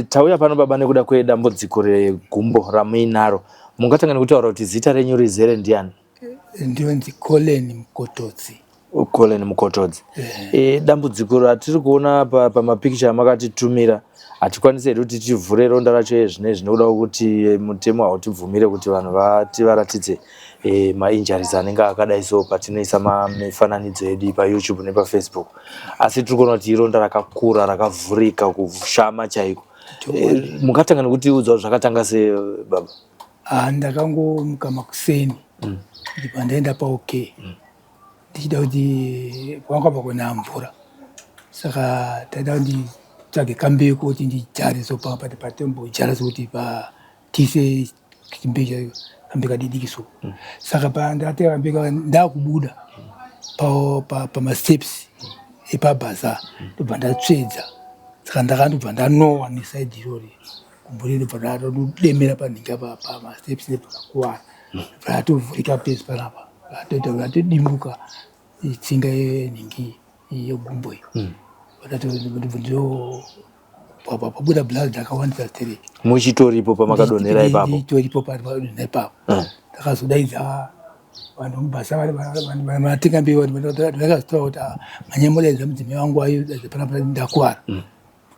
Tauya pano baba nekuda kwedambudziko regumbo ramuinaro. Mungatanga nekutaura kuti zita renyu rizere ndiani? Ndinonzi Colin Mukotodzi. Colin Mukotodzi. Dambudziko ratiri kuona pamapikicha amakatitumira hatikwanisi hedu kuti tivhure ronda racho ezvinezvi nekuda kwekuti mutemo hautibvumire kuti vanhu vativaratidze mainjuries anenge akadai so patinoisa mifananidzo yedu paYouTube nepaFacebook. Asi tiri kuona kuti ironda rakakura rakavhurika kushama chaiko. Mungatanga nekutiudza zvakatanga sei baba? Ndakangomuka makuseni ndibva ndaenda paOK ndichida kuti kwanga kuna mvura, saka taida kuti nditsvage kambeu kuti ndidyare so patombodyara sokuti tiise chimbeu kambeu kadidiki so. Saka pandatenga kambeu ndakubuda pamasteps epabhaza ndobva ndatsvedza, saka ndakandobva ndanowa nesaidhi irori gumbo riri ndobva rademera panhinga pamasteps ndobva ndakuvara, ndobva ratovhurika pese panapa ratodimbuka tsinga yenhingi yegumbo iyi, pabuda blood rakawandisa stereki. Muchitoripo pamakadonhera ipapo? Nditoripo pamakadonhera ipapo. Ndakazodaidza vanhu vemubasa vatenga mbeu, ndakazotaura kuti mhanyai modaidza mudzimai wangu ayo panapa ndakuvara.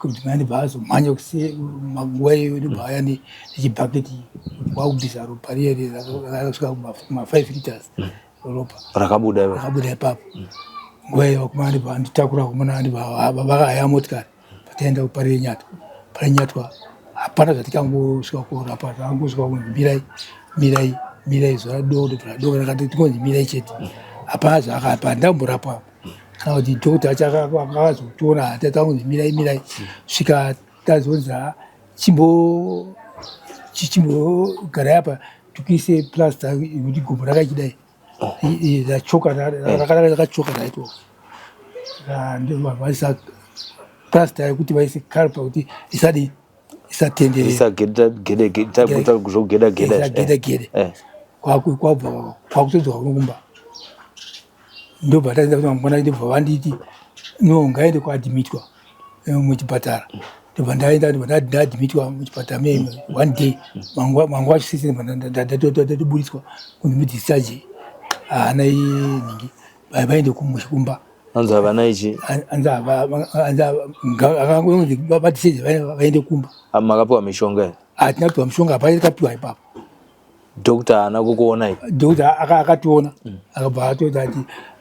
Mudzimai ndobva azomhanya nguva iyoyo ndobva auya nechibhaketi kwakubvisa ropa riye rakasvika kuma 5 liters ropa rakabuda rakabuda ipapo. Nguva iyo vakomana ndobva vanditakura, vakomana ndobva vakahaya motikari pataenda kuParirenyatwa. Parirenyatwa hapana zvatikangosvika kurapa, takangosvika kunzi mirai mirai mirai zuva radoka, ndobva radoka rakati tingonzi mirai chete, hapana zvaakapa ndamborapwa kana kuti dhokota acho akazotiona takangonzi mirai mirai svika tazonzi chimbogarai apa tikuise plaster yekuti gumbo rakachidai rachoka rakachoka raito, saka vaisa plaster yekuti vaise carpa kuti isadi isatenderera isagedagede kwabva kwakutodzoka kuno kumba. Ndobva taenda kuti mangwana ndobva vanditi no, ngaende kuadhimitwa muchipatara. Ndobva ndaenda, ndobva ndaadhimitwa muchipatara me one day, mangwa acho sisi ndobva ndatoburitswa kunzi mudischarge, haana nhingi, vaende kumusha kumba. Anzi havana ichi? Anzi vadischarge vaende kumba. Makapiwa mishonga here? Hatina kupiwa mishonga, hapana tikapiwa ipapo. Doctor haana kukuonai? Doctor akationa, akabva atoti ati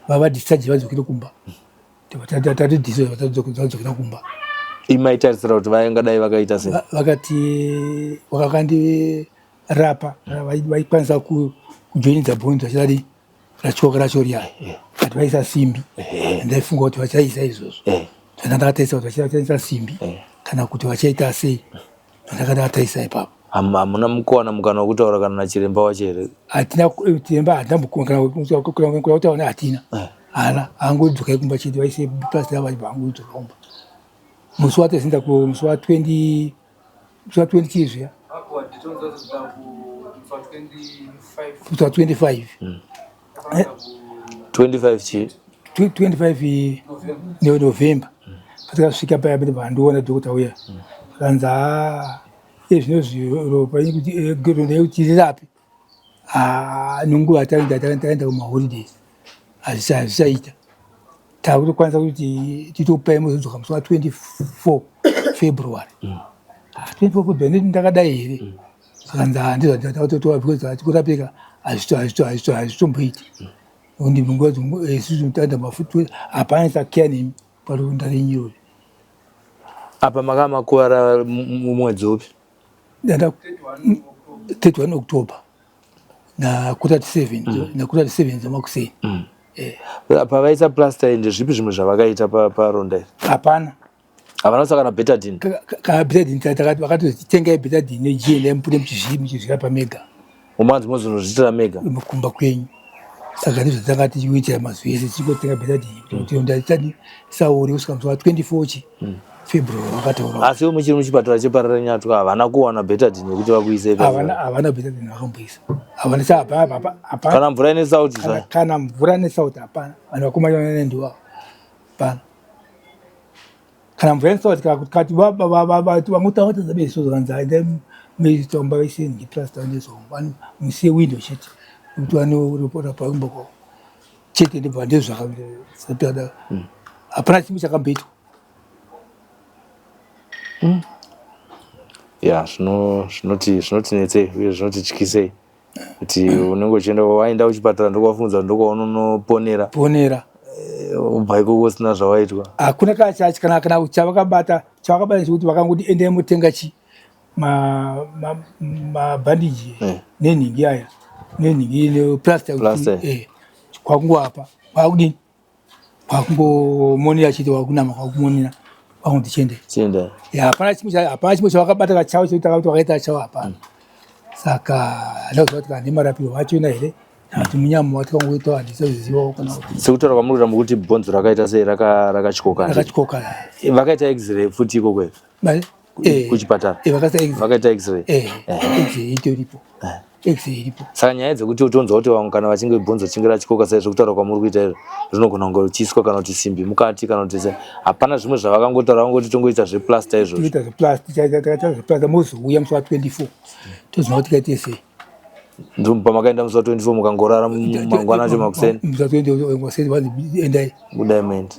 vavadischarge vadzokere kumba, tatodischarge vadzokera kumba. Imaitarisira kuti vaingadai vakaita sei? Vakati vakakandirapa vaikwanisa kujoinidza bhonzo vachidadi ratyoka racho riya, kati vaisa simbi. Ndaifunga kuti vachaisa izvozvo, zvanda ndakatarisa kuti vachaisa simbi kana kuti vachaita sei, ndakataisa ipapo. Hamuna mukuwana mukana wekutaura kana nachiremba wacho here? Hatina chiremba, hatina kutaura, hatina hana, angodzokai kumba chete, vaise plaster vachibva vangodzoka kumba. Musi watazinda musi wa 20, musi wa 20 chii zviya, musi wa 25. 25 chii? 25 November. Patakasvika paya vandiona dhokota uya, akanzi haa, iye zvinozvi ropa ronda yekuti rirape nonguva taenda kumaholidays hazvichaita, takutokwanisa kuti titopai muzodzoka musi wa 24 February. 24 February nditi ndakadai here? Akanzi handizvatatotora because hatikurapika, hazvitomboiti nekuti nguva isusu taenda mafuti hapana sakeya nemi paronda renyu irori. Apa makava makuvara mumwedzi upi? Ndanda 31 October na 7:45, na 7:45 dzemakuseni. Pavaisa plaster ndezvipi zvimwe zvavakaita paronda iri? Hapana. Havana kuisa kana betadine? Kana betadine vakatoti tengai betadine neGNM mupinde muchizvirapa mega. Umanzi mozonozviitira mega kumba kwenyu. Saka ndizvo tanga tichiitira mazuva ese, tichikotenga betadine kuti ronda risadi risaore kusvika musi wa 24 chi February vakataura. Asi muchiri muchipatara cheParirenyatwa havana kuwana betadine yekuti vakuise? Havana betadine vakamboisa, havana cha hapana. Kana mvura ine sauti? Kana mvura nesauti hapana. Vanhu vakomana ndiwavo, hapana. Kana mvura inosauti kati vangotawatadza beso zvakanzi aenda metomba vaise ngeplasta nezvo musiye window chete kuti vanorapa kumba kwavo chete. Ndibva ndezvakada, hapana chimwe chakamboitwa. Ya, zvinotinetsei uye zvinotityisei kuti unenge uchienda, waenda kuchipatara, ndokwafunza ndokwaunonoponera. Ponera. Ubva ikoko usina zvawaitwa. Hakuna kachachi kana chavakabata. Chavakabata chekuti vakangoti endai motenga chi mabhandiji nenhingi aya nenhingi neplaster. Plaster. Kwakungoapa, kwakudini, kwakungomonera chete, kwakunama, kwakumonera, kwakunzi chiendei. Chienda. Ya, hapana chimwe chavakabata kachavo chekuti takati wakaita chavo, hapana. Saka handina kuziva kuti kana nemarapiro achona here kana kuti munyama watikangoita, handizozivawo kana kuti. Sekutaura kwamuri kuita, mukuti bhonzo rakaita sei? Rakatyoka? Rakatyoka. Vakaita x-ray futi ikoko here? Kuchipatara? Vakaita x-ray. Vakaita x-ray? X-ray itoripo, x-ray iripo. Saka nyaya dzekuti utonzwa kuti vamwe kana vachinge bhonzo richinge ratyoka sai zvekutaura kwamuri kuita izvo, rinogona kunge richiiswa kana kuti simbi mukati kana kuti sei, hapana zvimwe zvavakangotaura, vangoti tongoita zveplaster izvozvo? Toita zveplaster, takaita zveplaster, mozouya musi wa24 toziva kuti tikaite sei. Ndo pamakaenda musi wa24, mukangorara, mangwana acho makuseni? Musi wa24 makuseni vanzi endai. Budai muende.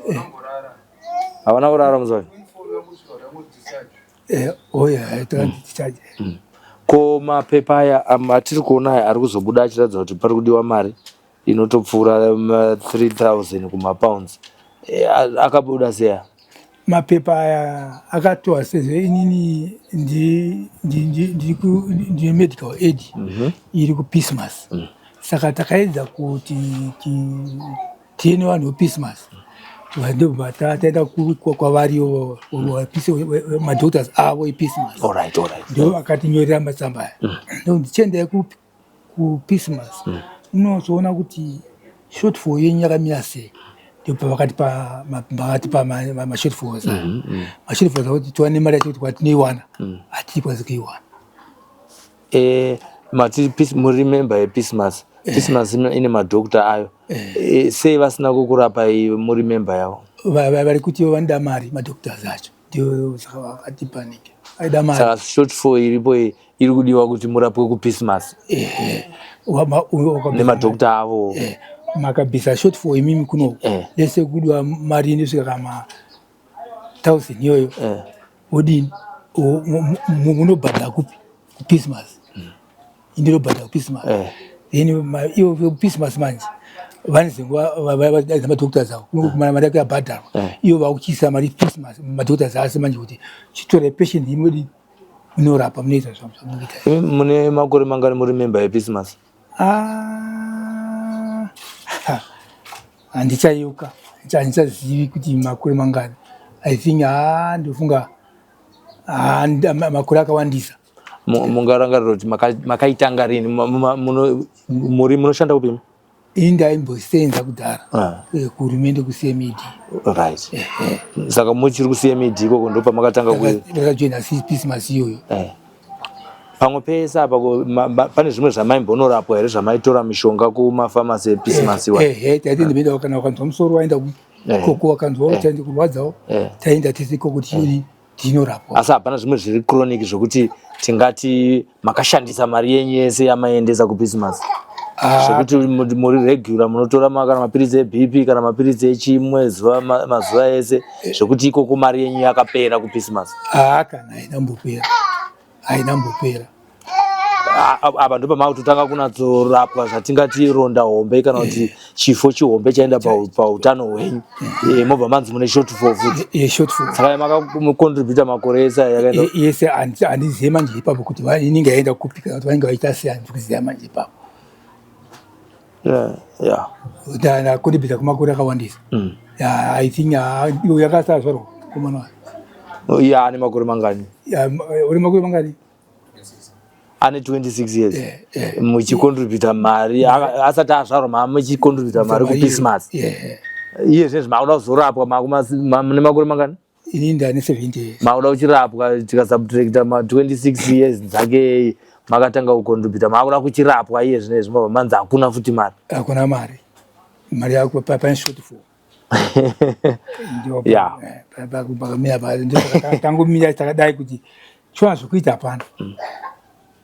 Havana kurara musi wacho? Oya, takanzi discharge. Ko mapepa aya atiri kuona aya ari kuzobuda achiratidza kuti pari kudiwa mari inotopfuura 3000 kumapounds, akabuda sei aya? Mapepa aya akatorwa sezvo inini ndine medical aid iri kuPismas. Saka takaedza kuti tiene vanhu vePismas, ndobva taenda kwavari madoctors avo ePismas. Ndo akatinyorera matsamba aya, ndokuti chiendai kuPismas munozoona kuti shortfall yenyu yakamira sei. Ndobva vakatipa mashortfalls aya, mashortfalls akuti tiwane mari yacho, kuti kwatinoiwana hatikwanisi kuiwana. Mati muri member yePismas. Pismas ine madhokta ayo. Sei vasina kukurapai muri member yavo? Vari kuti vanoda mari madoctors acho, ndio saka vakati panike, aida mari. Saka shortfall iripo iyi iri kudiwa kuti murapwe kuPismas nemadhokta avo? Makabvisa shortfall imimi kuno lese kudiwa mari inosvika kama 1000 iyoyo, wodini? Munobhadhara kupi? KuPismas. Indinobhadhara kuPismas. Then ivo kuPismas manje vanezenge madoctors avo mari yako yabhadharwa, ivo vakuchiisa mari Pismas, madoctors ase manje kuti chitorai patient imweni munorapa, munoita zvamunoita. Imi mune makore mangani muri member yePismas? Ah, handichayeuka, handichazivi kuti makore mangani. I think, ha, ndofunga makore akawandisa. Mungarangarira kuti makaitanga rini? Muri munoshanda kupi? Ini ndaimbosenza kudhara kuhurumende, kuCMED. Right, saka muchiri kuCMED ikoko ndo pamakatanga? Ndakajoina Pismas iyoyo. Pamwe pese apa pane zvimwe zvamaimbonorapwa here, zvamaitora mishonga kumafamasi ePismas wa? Ehe, taiti ndimenda kana wakanzwa musoro waenda koko, wakanzwa taenda kurwadzawo, taenda tese ikoko tichii tinorapwa. Asi hapana zvimwe zviri chronic zvokuti tingati makashandisa mari yenyu yese yamaiendesa kuPismas, zvekuti muri regular munotora kana mapiritsi eBP kana mapiritsi echimwe zuva mazuva ese, zvekuti ikoko mari yenyu yakapera kuPismas? Haa, kana haina mbopera, haina mbopera. Apa ndo pamakutotanga kunatsorapwa zvatingati ronda hombe kana kuti chifo chihombe chaenda pautano hwenyu. Mobva manzi mune shortfall futi. Shortfall. Saka makacontributa makore ese aya yakaenda? Yese handizive manje ipapo kuti inenge yaenda kupi kana kuti vanenge vaita sei, handisi kuziva manje ipapo. Ndacontributa kumakore akawandisa. I think iyo yakasazvarwa komana. Iye ane makore mangani? Uri makore mangani? Ane 26 years. Muchicontributa mari asati azvarwa, maa muchicontributa mari kuPismas. Iye zvinezvi makuda kuzorapwa mune makore mangani? Ini ndane 70 years. Makuda kuchirapwa, tikasubtracta ma26 years dzake makatanga kucontributa, makuda kuchirapwa iye zvinezvi, mabva manzi hakuna futi mari. Hakuna mari, mari yako pane shortfall. Yeah. Pakamira tangomira takadai kuti chiwana zvekuita hapana.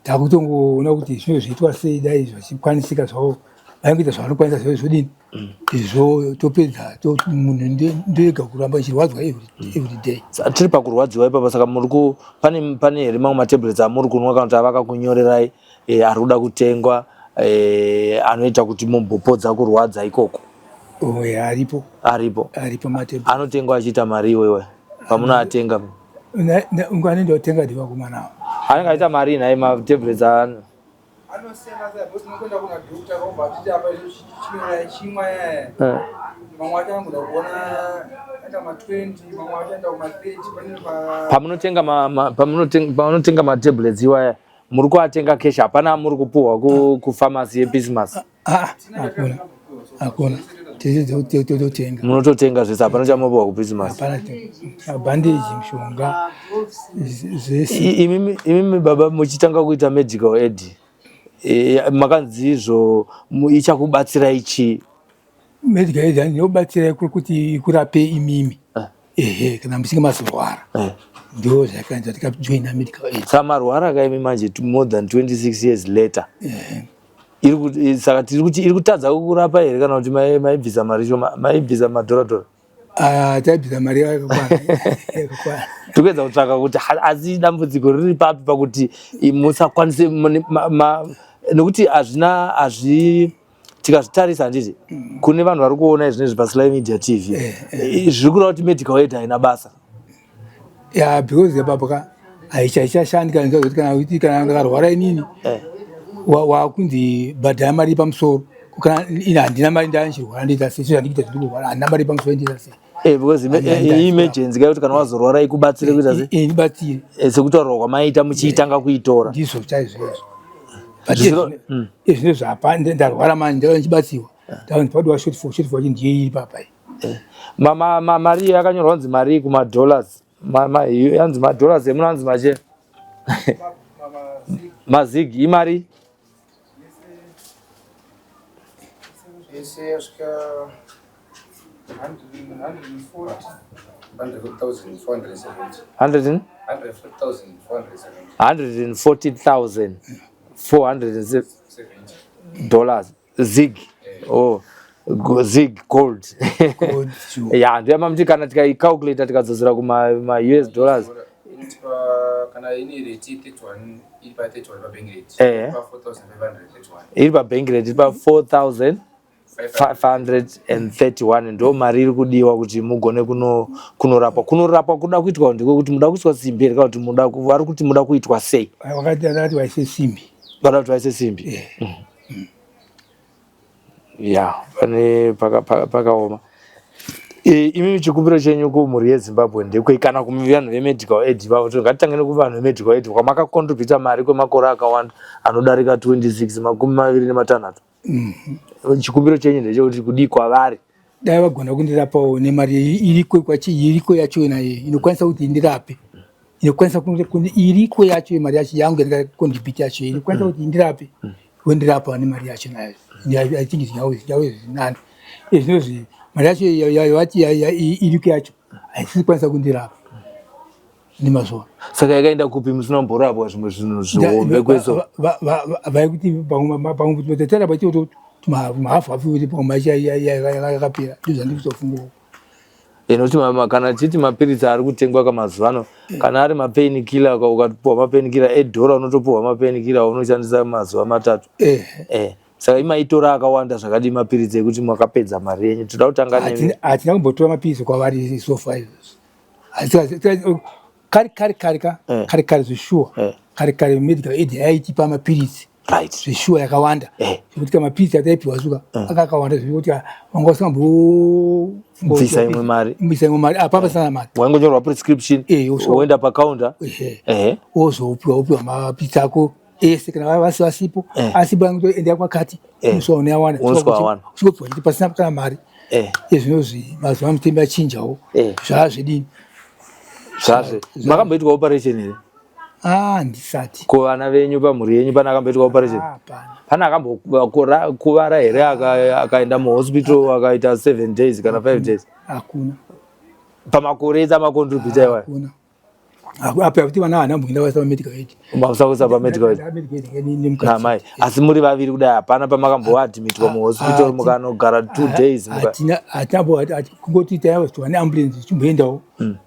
Takutongoona kuti zvino zviitwa sei, dai zvachikwanisika zvavo vaingoita zvavanokwanisa zvavo zvodini izvo topedza munhu ndoega kuramba ichirwadzwa every day. Tiri pakurwadziwa ipapa, saka muri ku pane here mamwe matablets amuri kunwa kana kuti avakakunyorerai ari kuda kutengwa anoita kuti mumbopodza kurwadza ikoko? Oh, yeah, aripo. Aripo. Aripo matablets. Anotengwa achiita mari iwewe pamunoatenga? Anenge otenga ndivakomana avo. Anenge achiita mari nhai matablets ano? Anosiyana siyana because unokuenda kuna doctor obva atiti apa izvo chinora chimwa yaya. Mamwe acho anogoda kuona aita ma 20, mamwe acho anoita kuma 30, pane pa Pamunotenga pamunotenga matablets iwaya, muri kuatenga cash, hapana amuri kupuhwa kupharmacy yeBusiness? Ah, hakuna, hakuna, tese tototenga. Munototenga zvese, hapana chamunopuhwa kuBusiness? Hapana, mabhandeji, mishonga, zvese. Imimi baba, muchitanga kuita medical aid, makanzi izvo ichakubatsirai chii? Medical aid inobatsirai kuti ikurape imimi. Ehe, kana muchinge mazorwara. Ndo zvakaita tikajoina medical aid. Saka marwara kaimi manje more than 26 years later, saka tiri kuti iri kutadza kukurapa here, kana kuti maibvisa mari shoma, maibvisa madhoradhora? Ah, taibvisa mari yakakwana, yakakwana. Tikuedza kutsvaka kuti asi dambudziko riri papi pakuti musakwanise nekuti hazvina hazvi tikazvitarisa, handiti kune vanhu vari kuona izvinezvi paSly Media TV, zviri kureva kuti medical aid haina basa? Ya, because yapapo ka haichashandi kana kuti kana ndakarwara inini, wakunzi bhadhara mari pamusoro. Kana ini handina mari, ndanchirwara, ndoita sei? Zvandikuita zviri handina mari pamusoro, ndoita sei? Because emergency kakuti kana wazorwara ikubatsire kuita sei? Ibatsire. Sekutaurwa kwamaita muchiitanga kuitora. Ndizvo chaizvo izvo, but izvino zvapa ndarwara manje, ndava ndichibatsirwa, ndavanzi padiwa shortfall. Shortfall yacho ndiyo iri papa iyi. Mari yakanyorwa kunzi mari kumadollars, yanzi madollars emuno anzi mache mazig imari Yese yasvika 140 100,470. 100 and 140,470. 140,470 dollars, zig, oh, zig gold. Gold sure. Ya, ndoyamamuti kana tikaicalculata tikadzosera kuma US dollars. Inotipa kana ine rate 31, iri pa 31 pa bank rate. Pa 4531. Iri pabank rate iri pa 4531, ndo mari iri kudiwa kuti mugone kunorapwa. Kunorapwa kuda kuitwa ndekwekuti muda kuiswa simbi here, kana kuti muda vari kuti muda kuitwa sei? Wakati akati waise simbi. Vada kuti vaise simbi. Ya, pane pakaoma. Imi chikumbiro chenyu kumhuri yeZimbabwe ndekwei, kana kuvanhu vemedical aid vavo? Ngatitange nekuvanhu vemedical aid kwamakacontributa mari kwemakore akawanda anodarika 26, 26. Chikumbiro chenyu ndechekuti kudii kwavari? Dai vagona kundirapawo nemari iriko kwachi iriko yacho naye inokwanisa kuti indirape, inokwanisa iriko yacho mari yacho yangu yandikacontribute yacho inokwanisa kuti indirape, vondirapa nemari yacho nayo. I think zvingave zvinani. Izvinozvi mari yacho yavati iriko yacho haisisi kukwanisa kundirapa nemazuva. Saka yakaenda kupi musina kumborapwa zvimwe zvinhu zvihombe kweso? Vaikuti pamwe tetera pachi mahafu hafu kuti pamwe machi yakapera, ndizvo zvandiri kutofungawo. Nekuti kana tichiti mapiritsi ari kutengwa kamazuva ano, kana ari mapain killer, ukapiwa mapain killer edhora, unotopiwa mapain killer aunoshandisa mazuva 3. Saka imaitora akawanda zvakadii mapiritsi ekuti makapedza mari yenyu? Toda kutanga nemi. Hatina kumbotora mapiritsi kwavari so far izvozvo. Kare kare kare ka kare kare zveshuwa, kare kare medical aid yaitipa mapiritsi zveshuwa yakawanda, zvekuti ka mapiritsi ataipiwa suka anga akawanda zvekuti wanga usingambobvisa Bvisa imwe mari. Bvisa imwe mari apa pasina mari. Waingonyorwa prescription, woenda pacounter. Wozopiwa, wopiwa mapiritsi ako ese kana vasi vasipo. Asi enda kwakati, unosvika unoawana. Unosvika wawana. Uchikopiwa chete pasina kana mari. Izvinozvi mazuva ano achinjawo, zvaazvidini. Zvazve makamboitwa operation here? Ah, ndisati. Ko vana venyu, pamhuri yenyu pane akamboitwa operation? Hapana. Pane akambokuvara here akaenda muhospital akaita 7 days kana 5 days? Hakuna. Pamakore ese amakontributa iwayo? Hakuna. Apa kuti vana havana mboenda vaisa pamedical aid. Makusakusa pamedical aid. Namai. Asi muri vaviri kudai hapana pamakamboadmitwa muhospital mukanogara 2 days. Hatina hatina kungoti taiva tiwane ambulance tichimboendawo.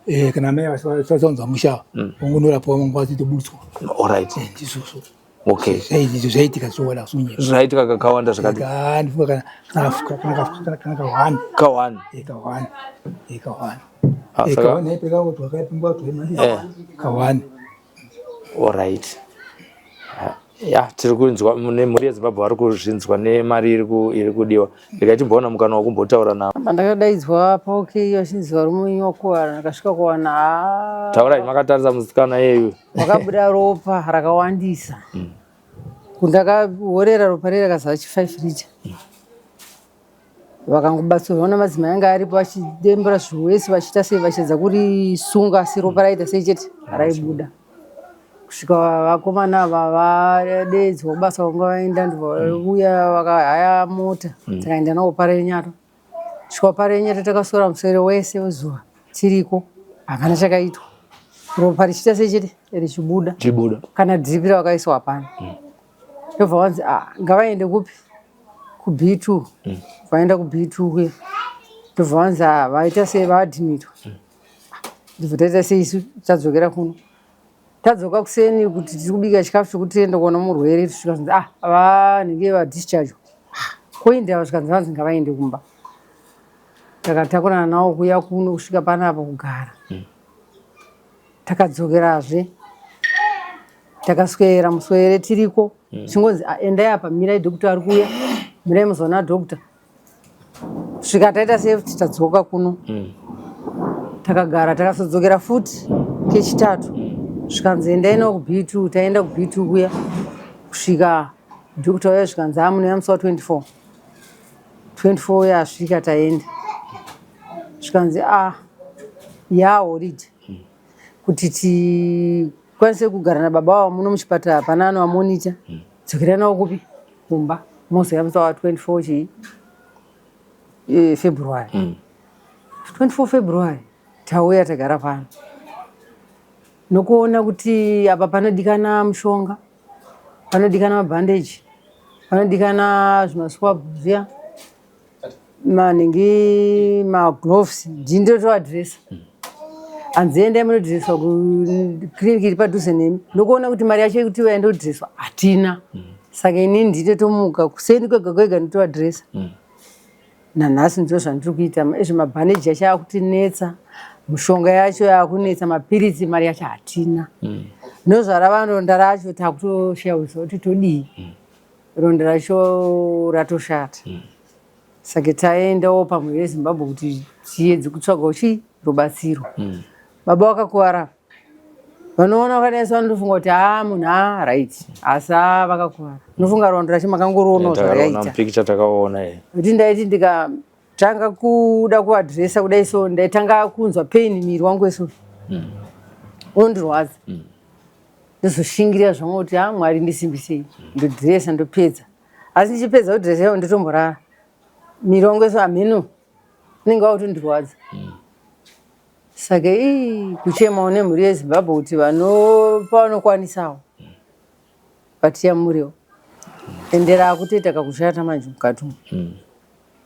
Eh kana mai vasaunza musha. Vongonorapwa vangu vachitoburitswa. All right. Ndizvozvo. Okay. Zvaizvo zvaitika zvoona sunye. Zvaitika kakawanda zvakati. Ah ndifunga kana kana kana kana ka1. Ka1. Eh ka1. Eh ka1. Ah, saka ka1 ipeka kuti wakapingwa kuti mandi. Ka1. All right. Ya, tiri kunzwa nemhuri yeZimbabwe vari kuzvinzwa nemari iri kudiwa. Ndikachimboona mukana wekumbotaura navo. Pandakadaidzwa paOK vachinzi varume wenyu wakuvara, ndakasvika kuwana haa. Taurai makatarisa musikana iyeyu. Wakabuda ropa rakawandisa. Kundakahorera ropa riya rakazara chi 5 liter. Vakangobatsirwa namadzimai anga aripo vachidembura zviwesi vachiita sei vachiedza kurisunga asi ropa raita sei chete raibuda. Kusvika vakomana ava vadeedzwa kubasa kwanga vaenda ndobva vakahaya mota tikaenda navo Parenyatwa. Kusvika Parenyatwa takaswera muswero wese wezuva tiriko hapana chakaitwa. Ropa richiita sei chete richibuda. Chibuda. Kana drip ravakaiswa hapana. Ndobva vanzi ah, ngavaende kupi ku-B2. Vaenda ku-B2 kuya. Ndobva vanzi ah, vaita sei vaadhimitwa. Ndobva taita sei isu tadzokera kuno. Tadzoka kuseni kuti tiri kubika chikafu chokuti tiende kuona murwere zvikanzi ah vanenge vadischarge. Koinda zvikanzi vanzi ngavaende kumba. Takatakurana navo kuuya kuno kusvika panapa kugara. Takadzokerazve. Takaswera muswere tiriko. Chingonzi ah, endai apa mirai doctor ari kuuya. Mirai muzoona doctor. Svika taita sei tadzoka kuno. Takagara takazodzokera futi kechitatu. Zvikanzi endai navo ku-B2 taenda ku-B2 kuya kusvika doctor uya zvikanzi ah munouya musi wa 24. 24 uya asvika taenda. Zvikanzi ah yaholiday kuti tikwanise kugara nababa vavo muno muchipatara hapana anovamonita. Dzokerai navo kupi kumba mozouya musi wa 24 chii February. 24 February tauya tagara pano nokuona kuti apa panodikana mushonga, panodikana mabhandeji, panodikana zvimaswab zviya manhingi magloves ndini ndotoadhiresa. Hanzi endai munodhireswa kukiriniki iri padhuze nemi nokuona kuti mari yacho yekuti vaende kudhireswa hatina. Saka inini ndinotomuka kuseni kwega kwega ndotoadhiresa. Nanhasi ndizvo zvandiri kuita. Izvo mabhandeji acho akutinetsa, mushonga yacho yakunetsa, mapiritsi mari yacho hatina. Nozvarava ronda racho takutoshayisa kuti todii. Ronda racho ratoshata. Saka taendawo pamhuri yeZimbabwe kuti tiedze kutsvagawo chii rubatsiro. Baba vakakuvara. Vanoona vakadai so vanotofunga kuti haa munhu haa right asi haa vakakuvara. Unofunga rondo racho makangorionawo Takaona zvarakaita. pikicha takaona iyi. Kuti ndaiti ndikatanga kuda kuadhiresa kudai so ndaitanga kunzwa pain miri wangu wese unondirwadza. Ndozoshingirira zvangu kuti haa Mwari ndisimbisei. Ndodhiresa ndopedza. Asi ndichipedza kudhiresa ivo ndotomborara. Miri wangu wese hameno unenge wakutondirwadza. Saka ii kuchemawo nemhuri yeZimbabwe kuti pavanokwanisawo vatiyamurewo. Ende rakutoita kakushata manje mukati umu.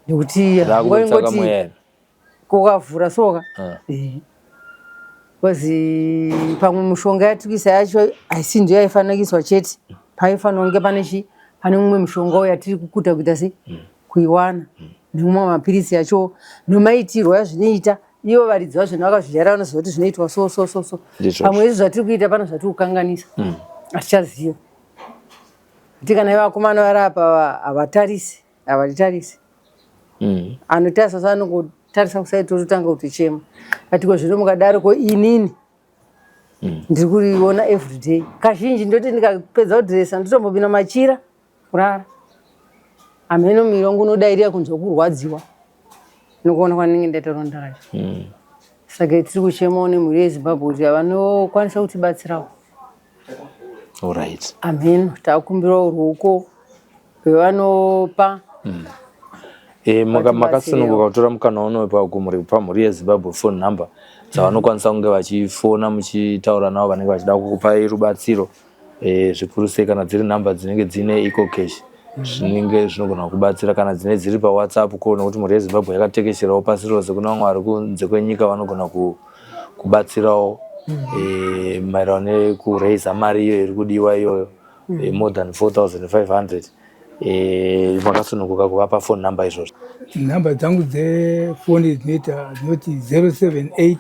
Nekuti Rakuburitsa ngoti kamweya. kukavhura soka. Because pamwe mushonga yatiri kuisa yacho haisi ndiyo yaifanira kuiswa chete. Paifanira kunge pane chi pane mumwe mushonga yatiri kukuta kuita sei kuiwana. Nemumwe mapiritsi yacho nomaitirwo azvinoita ivo varidzi vazvo vakazvijaira vanoziva kuti zvinoitwa so so so so. Ndizvozvo. Pamwe izvi zvatiri kuita pano zvatiri kukanganisa. Hatichaziva. Kuti kana ivo vakomana vari apa havatarisi, havatitarisi. Anotarisa so anongotarisa kusai tototanga kutochema. But ko zvino mukadaro ko inini ndiri kuriona everyday. Kazhinji ndoti ndikapedza kudhiresa ndotombopinda machira kurara. Hameno muviri wangu unodairira kunzwa kurwadziwa nokuona kwanenge ndaita ronda racho. Saka tiri kuchemawo nemhuri yeZimbabwe kuti vanokwanisa kutibatsirawo. Alright. Hameno takumbirawo ruoko rwevanopa. Makasununguka kutora mukana uno pamhuri yeZimbabwe, phone number dzavanokwanisa kunge vachifona muchitaura navo vanenge vachida kukupai rubatsiro, zvikuru sei kana dziri nhamba dzinenge dzine EcoCash, zvinenge zvinogona kubatsira, kana dzine dziri paWhatsApp ko, nekuti mhuri yeZimbabwe yakatekesherawo pasi rose. Kuna vamwe vari kunze kwenyika vanogona kubatsirawo maererano nekuraisa mari iyo iri kudiwa iyoyo, more than 4500. Makasununguka kuvapa phone number izvozvo. Nhamba dzangu dzefoni dzinoita dzinoti 078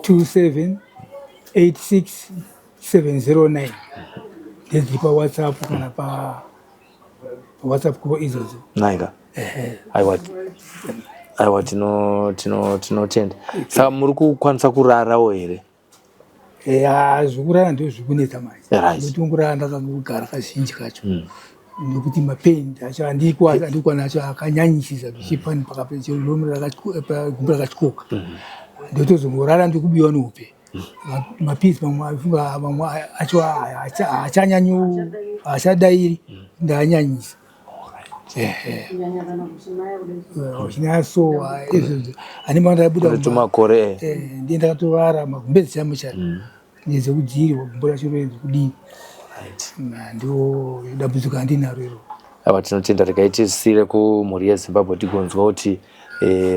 27 86 709, ndedziri paWhatsApp, kana paWhatsApp ko idzodzo. Naika, aiwa, aiwa, tinotenda. Saka muri kukwanisa kurarawo here? Ya, zvokurara ndo zvikunetsa manje. Nokuti ungurara ndakangogara kazhinji kacho, nekuti mapain acho andikwana acho akanyanyisisa, zvichipani gumbo rakatyoka, ndotozongorara ndikubiwa nehope. Mapisi mamwe afunga, mamwe acho haachanyanyo, haachadairi, ndaanyanyisa chinaya. So izvozvo handimba ndabuda. Kune tumakore. Ndiye ndakatorara magumbezi chamo charo nedzekudziirwa gumbo racho roenzi kudini. Ndo dambudziko handinaro iro. Ava tinotenda. Regai tisire kumhuri yeZimbabwe tigonzwa kuti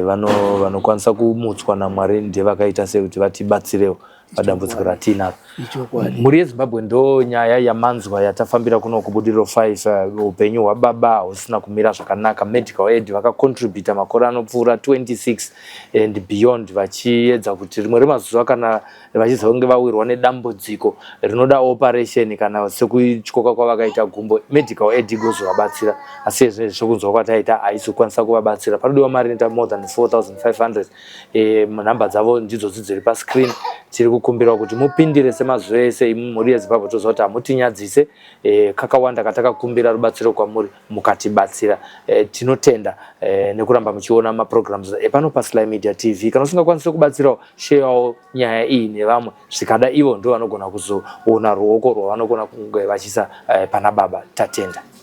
vanokwanisa kumutswa naMwari ndevakaita sei kuti vatibatsirewo padambudziko ratinaro. Ichokwadi. Mhuri yeZimbabwe, ndo nyaya yamanzwa yatafambira kuno kuBudiriro 5. Upenyu hwababa husina kumira zvakanaka. Medical aid vakacontributa makore anopfuura 26 and beyond, vachiedza kuti rimwe remazuva kana vachizonge vawirwa nedambudziko rinoda operation, kana sekutyoka kwavakaita gumbo, medical aid igozovabatsira. Asi ezvinezvi sekunzwa kwataita haisi kukwanisa kuvabatsira. Panodiwa mari inoita more than 4500. Nhamba dzavo ndidzodzi dziri pascreen. Tiri kukumbirawo kuti mupindire semazuva ese. Imi mhuri yeZimbabwe, toziva kuti hamutinyadzise. Kakawanda katakakumbira rubatsiro kwamuri mukatibatsira. Tinotenda nekuramba muchiona maprograms epano paSly Media TV. Kana usingakwanisi kubatsirawo, sharewo nyaya iyi nevamwe. Zvikada ivo ndo vanogona kuzoona ruoko rwavanogona kunge vachiisa pana baba. Tatenda.